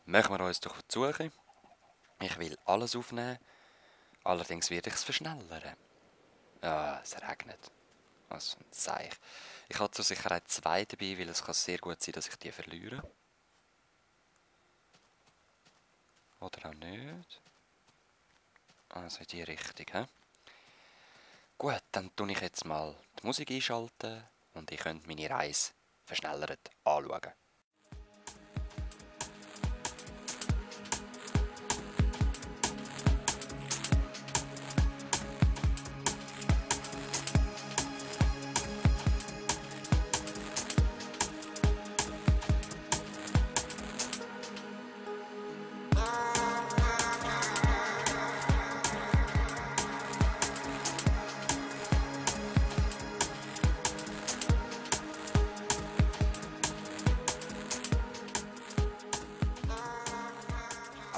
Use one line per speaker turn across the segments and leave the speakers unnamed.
machen wir uns doch auf die Suche. Ich will alles aufnehmen, allerdings werde ich es verschnellern. Ah, es regnet. Was ein Seich. Ich habe zur Sicherheit 2 dabei, weil es kann sehr gut sein, dass ich die verliere. Oder auch nicht. Also in die Richtung, hä? Gut, dann tue ich jetzt mal die Musik einschalten und ihr könnt meine Reise verschnellert anschauen.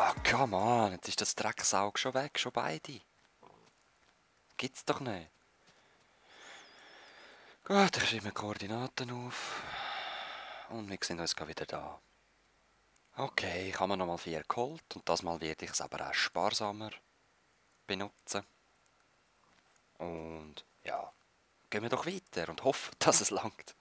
Ah, come on, jetzt ist das Drecksaug schon weg, schon beide. Gibt's doch nicht. Gut, ich schreibe mir Koordinaten auf. Und wir sind uns wieder da. Okay, ich habe mir nochmal 4 geholt und das Mal werde ich es aber auch sparsamer benutzen. Und ja, gehen wir doch weiter und hoffen, dass es langt.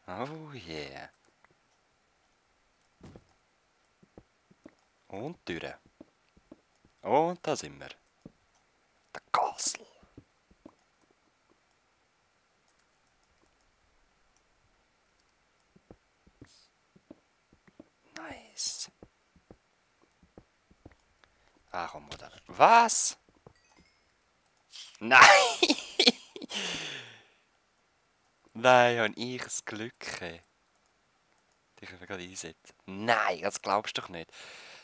Oh yeah. Und durch. Und da sind wir. Der Castle. Nice. Ah, komm, oder? Was? Nein! Nein, habe ich das Glück. Die können wir gerade einsetzen. Nein, das glaubst du doch nicht.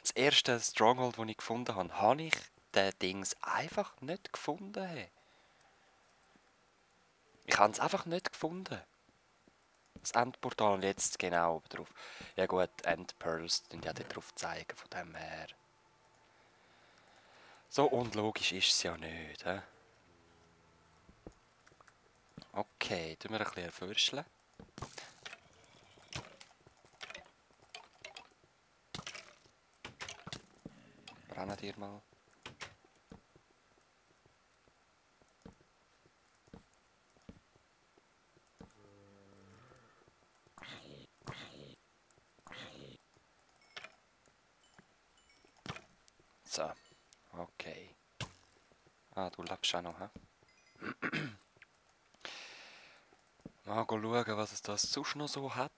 Das erste Stronghold, das ich gefunden habe, habe ich den Dings einfach nicht gefunden. Ich habe es einfach nicht gefunden. Das Endportal und jetzt genau oben drauf. Ja gut, Endpearls und ja dort drauf zeigen, von dem her. So unlogisch ist es ja nicht. He? Okay, tun wir ein bisschen erforschen. Brennen dir mal. So, okay. Ah, du lebst auch noch, hä? Mal schauen, was es da sonst noch so hat.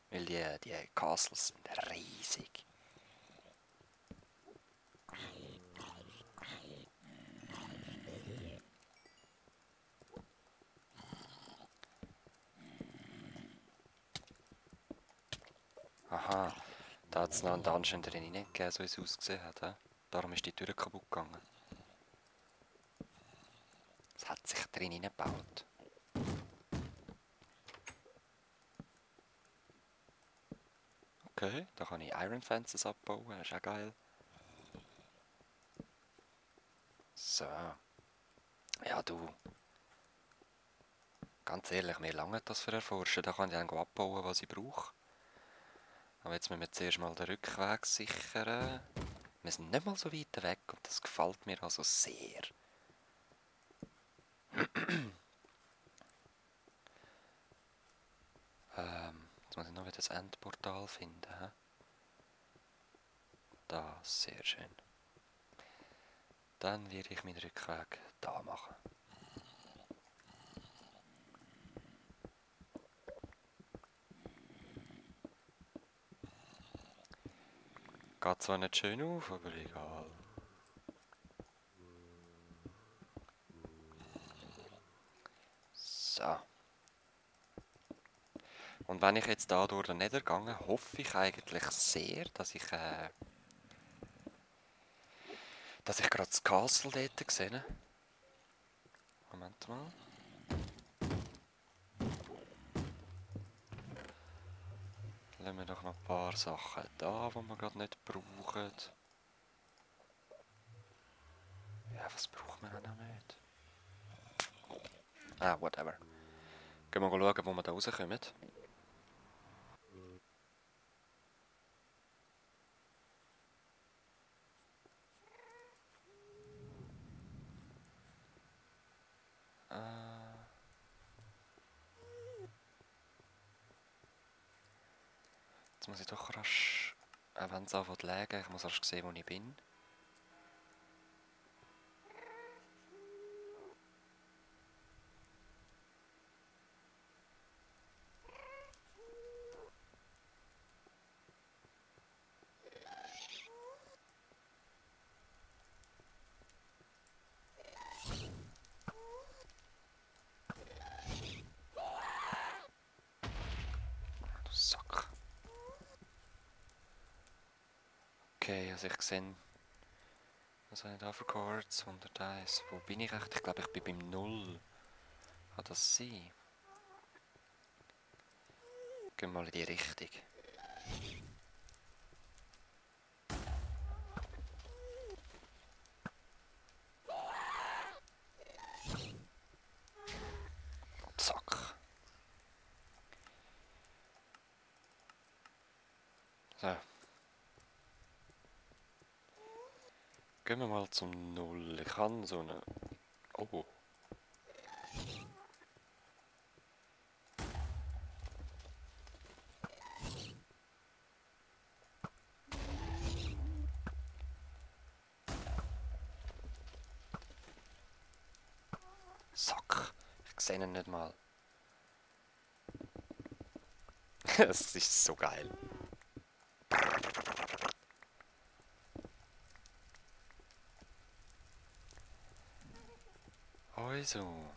Weil die Castles sind riesig. Aha, da hat es noch einen Dungeon drin nicht gegeben, so wie es ausgesehen hat. He? Darum ist die Tür kaputt gegangen. Es hat sich drin hineingebaut. Okay, da kann ich Iron Fences abbauen, das ist auch geil. So. Ja, du. Ganz ehrlich, mir langt das für Erforschen. Da kann ich dann abbauen, was ich brauche. Aber jetzt müssen wir zuerst mal den Rückweg sichern. Wir sind nicht mal so weit weg und das gefällt mir also sehr. Jetzt muss ich noch wieder das Endportal finden. He? Das, sehr schön. Dann werde ich meinen Rückweg da machen. Geht zwar nicht schön auf, aber egal. So. Und wenn ich jetzt da durch den Nether gehe, hoffe ich eigentlich sehr, dass ich gerade das Castle dort sehe. Moment mal. Lassen wir doch noch ein paar Sachen da, die wir gerade nicht brauchen. Ja, was brauchen wir auch noch nicht? Ah, whatever. Gehen wir schauen, wo wir da rauskommen. Jetzt muss ich doch rasch, auch wenn es anfängt zu lägen, ich muss rasch sehen, wo ich bin. Du Sack. Okay, also ich sehe, was habe ich da für Chords? 101. Wo bin ich echt? Ich glaube, ich bin beim 0. Kann das sein? Gehen wir mal in die Richtung. Zack. So. Gehen wir mal zum 0. Ich habe so eine... Oh. Sack. Ich sehe ihn nicht mal. Das ist so geil. Also.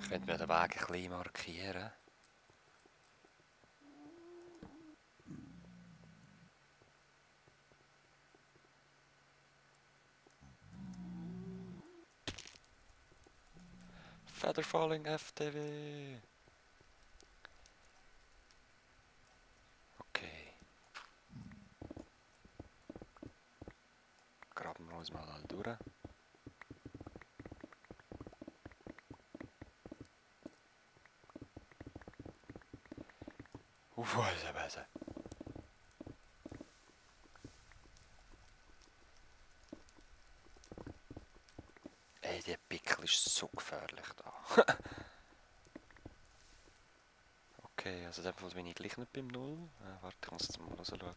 Ich könnte mir den Weg ein bisschen markieren. Feather Falling FTW. Okay. Graben wir uns mal alle durch. Was. Ey, der Pickel ist so gefährlich da. Okay, also in dem Fall bin ich gleich nicht beim 0. Warte, ich muss jetzt mal rausschauen.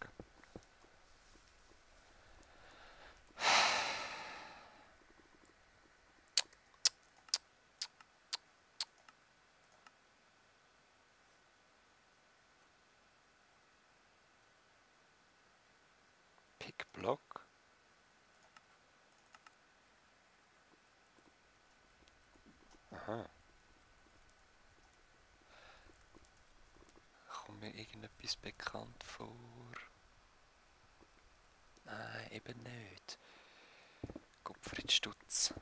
Pickblock. Aha. Kommt mir irgendetwas bekannt vor? eben nicht. Gottfried Stutz.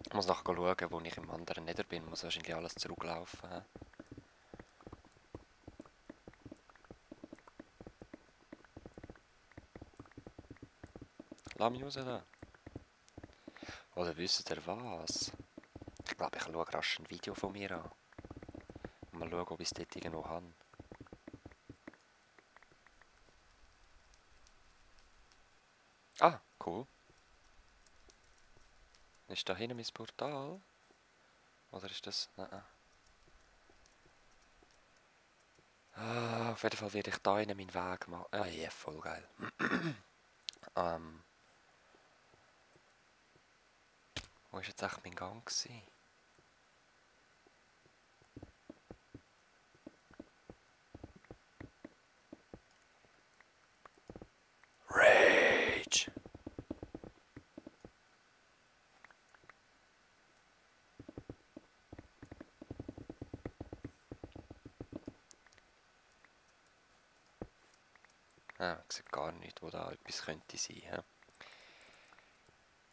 Ich muss nachher schauen, wo ich im anderen Nether bin. Ich muss wahrscheinlich alles zurücklaufen. He? Lass mich raus da. Oder wisst ihr was? Ich glaube, ich schaue rasch ein Video von mir an. Und mal schauen, ob ich es dort irgendwo habe. Ah, cool. Ist da hinten mein Portal? Oder ist das... Nein. Ah, auf jeden Fall werde ich da innen meinen Weg machen. Ah, ja, voll geil. Wo war jetzt echt mein Gang gewesen? Rage! Ah, ich sehe gar nicht, wo da etwas könnte sein. He?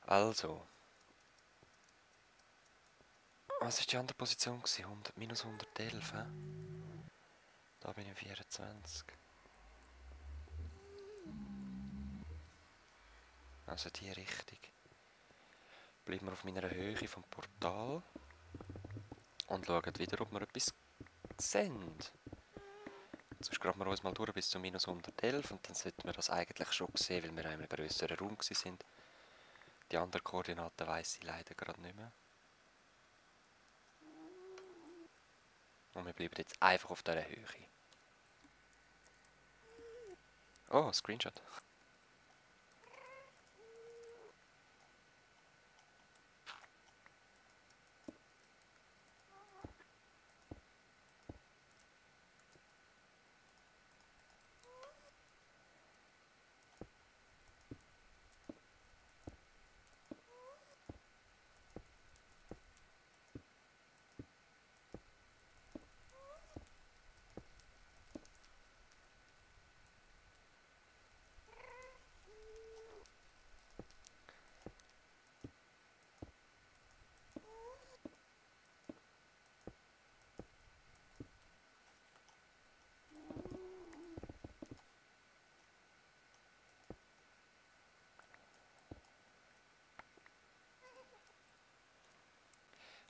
Also. Was war die andere Position gewesen? 100, minus 111, he? Da bin ich 24. Also die Richtung. Bleiben wir auf meiner Höhe vom Portal. Und schauen wieder, ob wir etwas sehen. Sonst graben wir uns mal durch bis zu minus 111 und dann sollten wir das eigentlich schon sehen, weil wir in einem grösseren Raum sind. Die anderen Koordinaten weiss ich leider gerade nicht mehr. Und wir bleiben jetzt einfach auf dieser Höhe. Oh, Screenshot.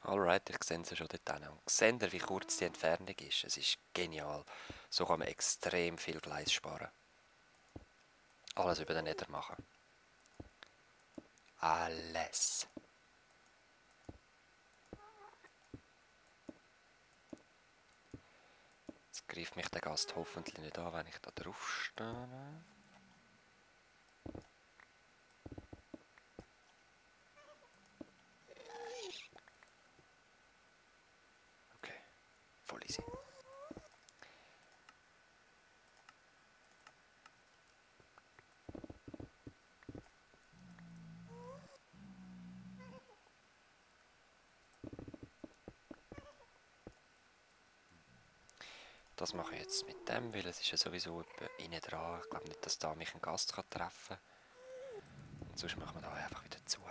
Alright, ich sehe sie schon dort hin. Und seht ihr, wie kurz die Entfernung ist? Es ist genial. So kann man extrem viel Gleis sparen. Alles über den Nether machen. Alles. Jetzt greift mich der Gast hoffentlich nicht an, wenn ich da drauf stehe. Okay, voll easy. Das mache ich jetzt mit dem, weil es ist ja sowieso innen dran. Ich glaube nicht, dass da mich ein Gast kann treffen kann. Und sonst machen wir da einfach wieder zu.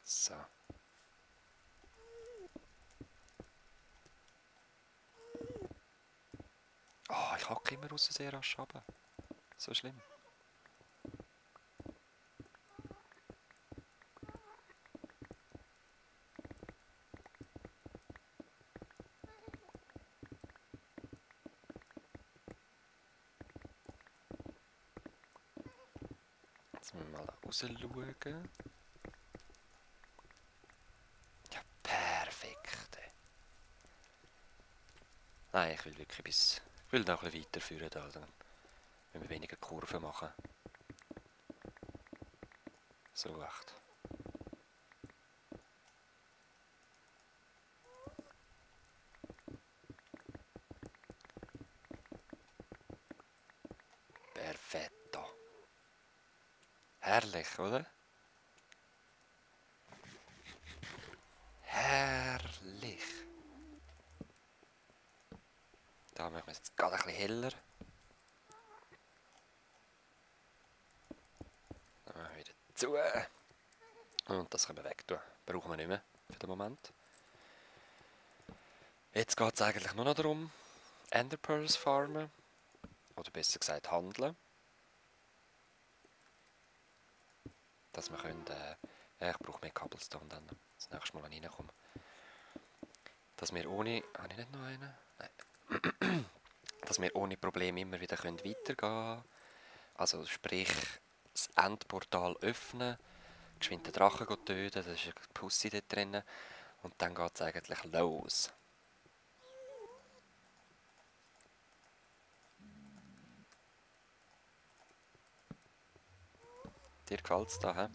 So. Oh, ich hacke immer raus sehr rasch runter. So schlimm. Jetzt müssen wir mal raus schauen. Ja, perfekt. Nein, ich will wirklich bis... Ich will noch ein bisschen weiterführen da, dann müssen wir weniger Kurven machen. So echt. Perfetto. Herrlich, oder? Herrlich. Da machen wir es jetzt gerade ein bisschen heller. zu. Und das können wir weg tun. Brauchen wir nicht mehr für den Moment. Jetzt geht es eigentlich nur noch darum, Ender Pearls farmen. Oder besser gesagt handeln. Dass wir können... ja, ich brauche mehr Cobblestone dann. Das nächste Mal, wenn ich reinkomme. Dass wir ohne... Habe ich nicht noch einen? Nein. Dass wir ohne Probleme immer wieder weitergehen können. Also sprich, das Endportal öffnen, geschwind den Drachen töten, da ist eine Pussy dort drin. Und dann geht es eigentlich los. Dir gefällt es da, hä?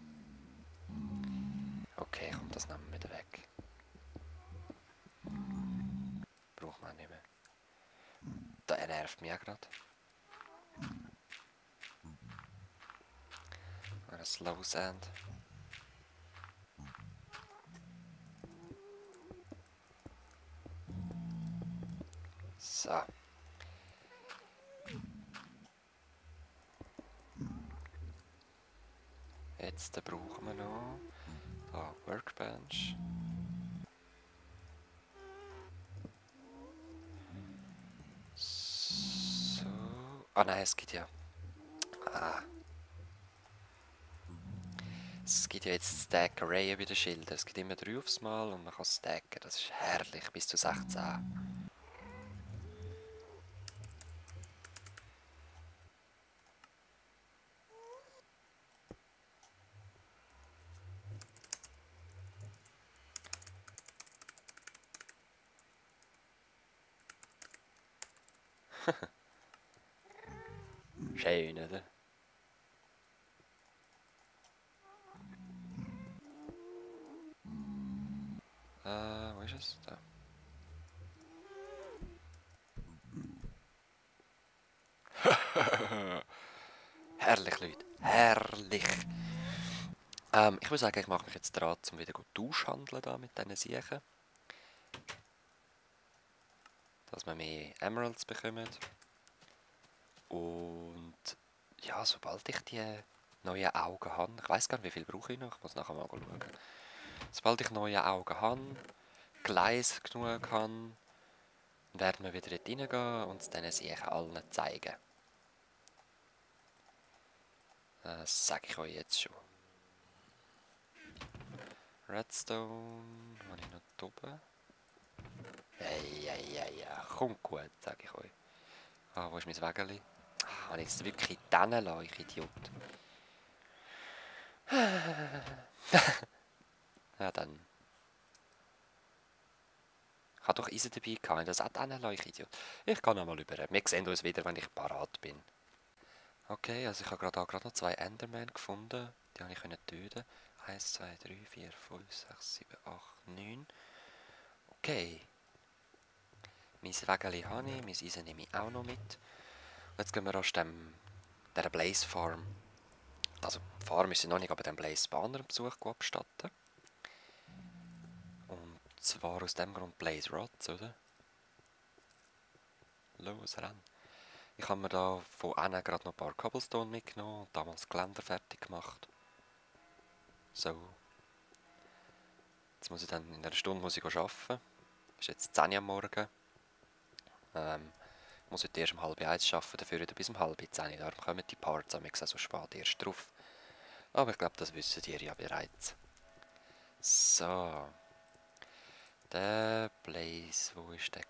Okay, komm, das nehmen wir wieder weg. Braucht man nicht mehr. Der nervt mich auch gerade. Ein Slow Sand. So. Jetzt brauchen wir noch da Workbench. So. Ah nein, es gibt ja. Es gibt ja jetzt Stack Array bei den Schildern. Es gibt immer 3 aufs Mal und man kann stacken. Das ist herrlich, bis zu 16. Schön, oder? Wo ist es? Da. Herrlich, Leute. Herrlich. Ich würde sagen, ich mache mich jetzt dran, um wieder gut tauschhandeln da mit diesen Siechen. Dass wir mehr Emeralds bekommen. Und ja, sobald ich die neuen Augen habe, ich weiß gar nicht, wie viel brauche ich noch, ich muss nachher mal schauen. Sobald ich neue Augen habe, Gleis genug habe, werden wir wieder dort reingehen und es diesen Siechen allen zeigen. Das sage ich euch jetzt schon. Redstone, habe ich noch da oben? Ja, kommt gut, sage ich euch. Wo ist mein Wägeli? Habe ich jetzt wirklich denen lassen, ich Idiot. Ja, dann. Ich habe doch Eisen dabei gehabt, das auch denen lassen, ich Idiot. Ich kann nochmal über. Wir sehen uns wieder, wenn ich parat bin. Okay, also ich habe gerade noch 2 Endermen gefunden. Die habe ich töten. 1, 2, 3, 4, 5, 6, 7, 8, 9. Okay. Mein Wägeli habe ich, mein Eisen nehme ich auch noch mit. Und jetzt gehen wir aus dieser Blaze Farm. Also die Farm ist sie noch nicht, aber den Blaze Spawner Besuch abstatten. Und zwar aus dem Grund Blaze Rods, oder? Los, renn. Ich habe mir da von innen gerade noch ein paar Cobblestone mitgenommen und damals das Geländer fertig gemacht. So. Jetzt muss ich dann in einer Stunde arbeiten. Es ist jetzt 10 Uhr am Morgen. Ich muss heute erst um 12:30 arbeiten, dafür wieder bis um 9:30. Darum kommen die Parts am so spät erst drauf. Aber ich glaube, das wisst ihr ja bereits. So. Der Blaze, wo war der?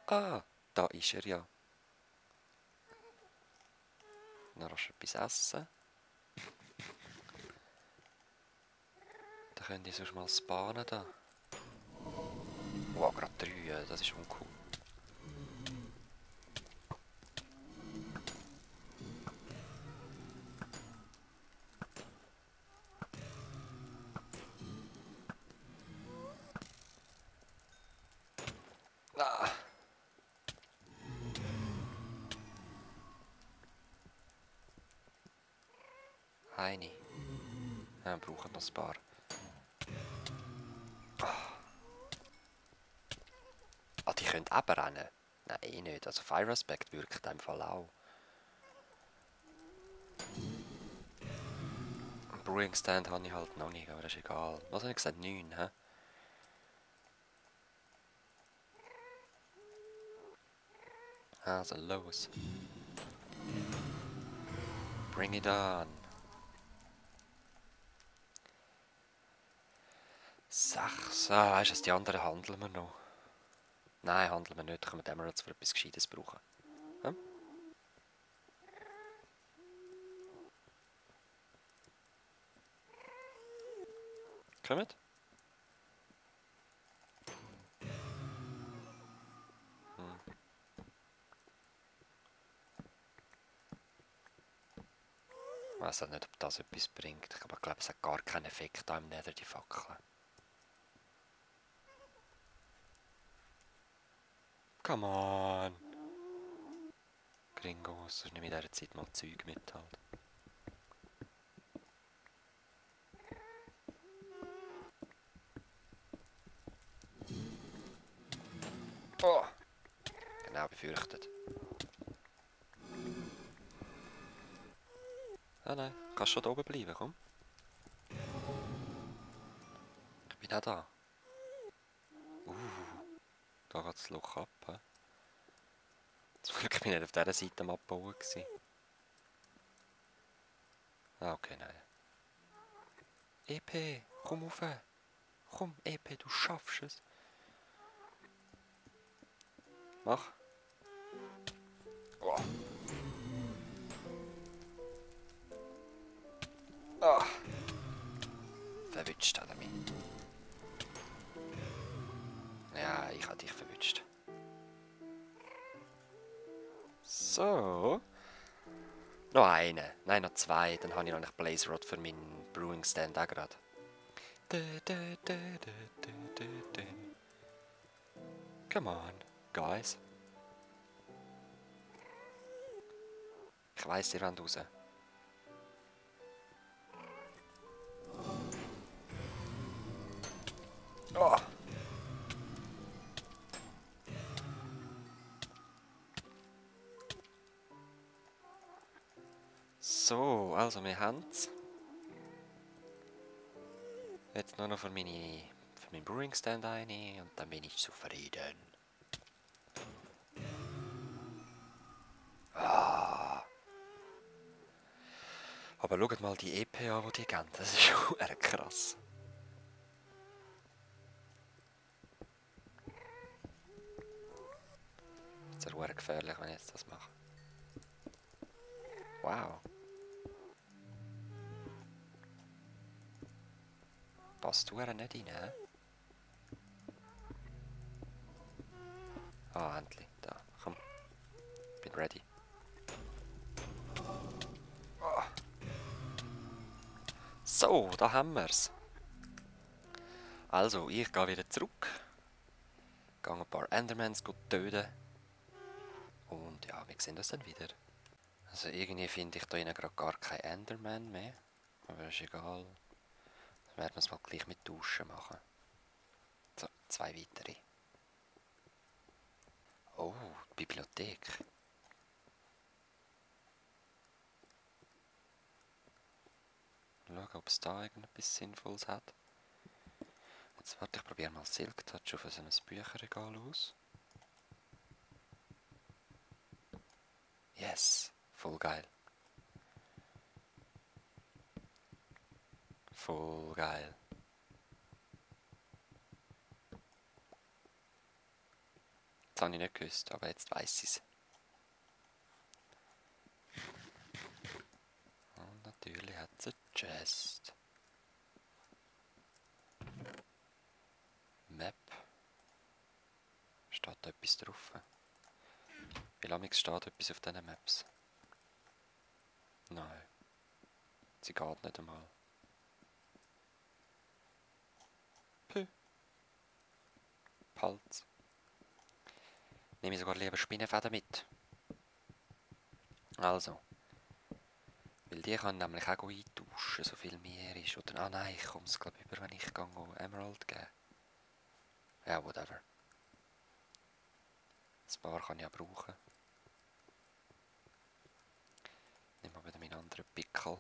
Ah, da ist er ja. Noch rasch etwas essen. Da könnt ihr sonst mal spawnen da. Wow, gerade 3, das ist uncool. Ah. Eine. Ja, wir brauchen noch ein paar. Ah, die können eben rennen. Nein, nicht. Also Fire Aspect wirkt in dem Fall auch. Brewing Stand habe ich halt noch nicht, aber das ist egal. Was habe ich gesagt? 9, hä? Also los. Bring it on. 6. Ah, weißt du, die anderen handeln wir noch. Nein, handeln wir nicht. Können wir Emeralds für etwas Gescheites brauchen. Hm? Kommt? Ich weiß auch nicht, ob das etwas bringt. Aber ich glaube, es hat gar keinen Effekt da im Nether, die Fackeln. Come on! Gringos, sonst nehme ich in dieser Zeit mal Zeug mit halt. Oh! Genau befürchtet. Ah nein, kannst schon da oben bleiben, komm. Ich bin auch da. Da geht das Loch ab. He? Zum Glück bin ich nicht auf dieser Seite am Abbauen gewesen. Ah, okay, nein. EP, komm rauf. Komm, EP, du schaffst es. Mach. Oh. Ah. Verwünscht hat er mich. Ja, ich habe dich verwünscht. So. Noch eine. Nein, noch 2. Dann habe ich noch einen Blaze Rod für meinen Brewing Stand auch gerade. Come on, guys. Ich weiss, ihr wollt raus. Oh. So, also wir haben es. Jetzt nur noch für meinen Brewing Stand rein und dann bin ich zufrieden. Ah. Aber schaut mal die EP an, die die geben. Das ist schon krass. Das ist ja gefährlich, wenn ich jetzt das mache. Wow. Passt du nicht rein, hä? Ah, endlich. Da, komm. Bin ready. Oh. So, da haben wir's. Also, ich gehe wieder zurück. Gehe ein paar Endermans töten. Und ja, wir sehen uns dann wieder. Also irgendwie finde ich da innen gerade gar kein Enderman mehr. Aber ist egal. Dann werden wir es mal gleich mit Duschen machen. So, 2 weitere. Oh, Bibliothek. Schauen, ob es da irgendetwas Sinnvolles hat. Jetzt warte, ich probiere mal Silk Touch auf so ein Bücherregal aus. Yes, voll geil. Voll geil. Das habe ich nicht gewusst, aber jetzt weiss ich es. Und natürlich hat es eine Chest. Map. Steht da etwas drauf? Wie lange steht etwas auf diesen Maps? Nein. Sie geht nicht einmal. Puh. Palz. Nehme ich sogar lieber Spinnenfäden mit. Also. Weil die kann nämlich auch eintauschen, so viel mehr ist. Oder, ah nein, ich komme es glaube ich über, wenn ich Emerald gebe. Ja, whatever. Das paar kann ich ja brauchen. Nehmen wir wieder meinen anderen Pickel.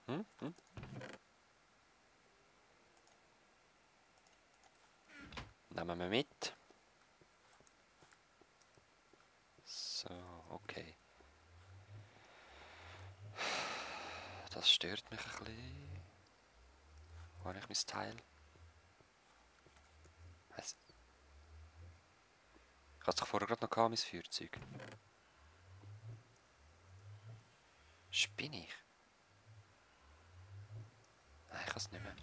Hm? Hm? Nehmen wir mit. So, okay. Das stört mich ein bisschen. Wo habe ich mein Teil? Ich hatte es doch vorher gerade noch gehabt, mein Feuerzeug. Spinne ich? Nein, ich kann es nicht mehr.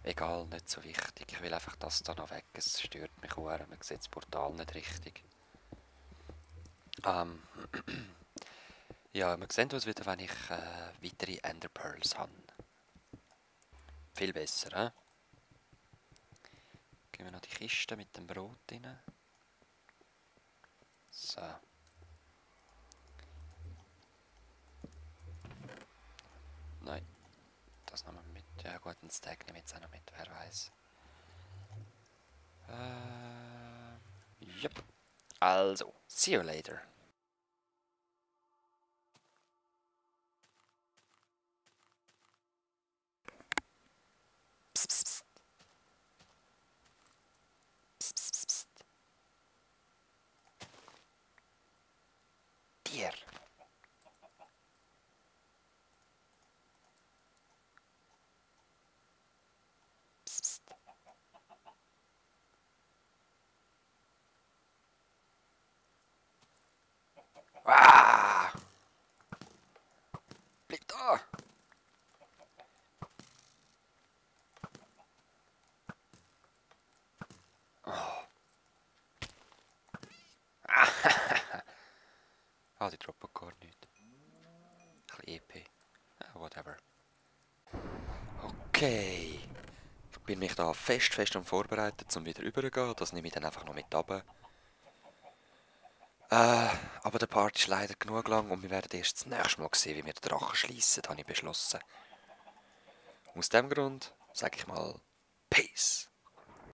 Egal, nicht so wichtig. Ich will einfach das da noch weg. Es stört mich auch. Man sieht das Portal nicht richtig. Ja, wir sehen uns wieder, wenn ich weitere Ender Pearls habe. Viel besser, hä? Gehen wir noch die Kiste mit dem Brot rein. So. Nein, das nehmen wir mit. Ja gut, einen Stack nehmen wir jetzt auch noch mit, wer weiß. Yep. Also, see you later. Psst, psst, psst. Psst, psst, psst, psst. Tier. Psst, psst. Ah! Bleib da! Ah, die droppen gar nicht. Ein bisschen EP. Whatever. Okay. Ich bin mich da fest am Vorbereitet, um wieder rüberzugehen. Das nehme ich dann einfach noch mit runter. Aber der Part ist leider genug lang und wir werden erst das nächste Mal sehen, wie wir den Drachen schliessen, habe ich beschlossen. Aus dem Grund sage ich mal Peace.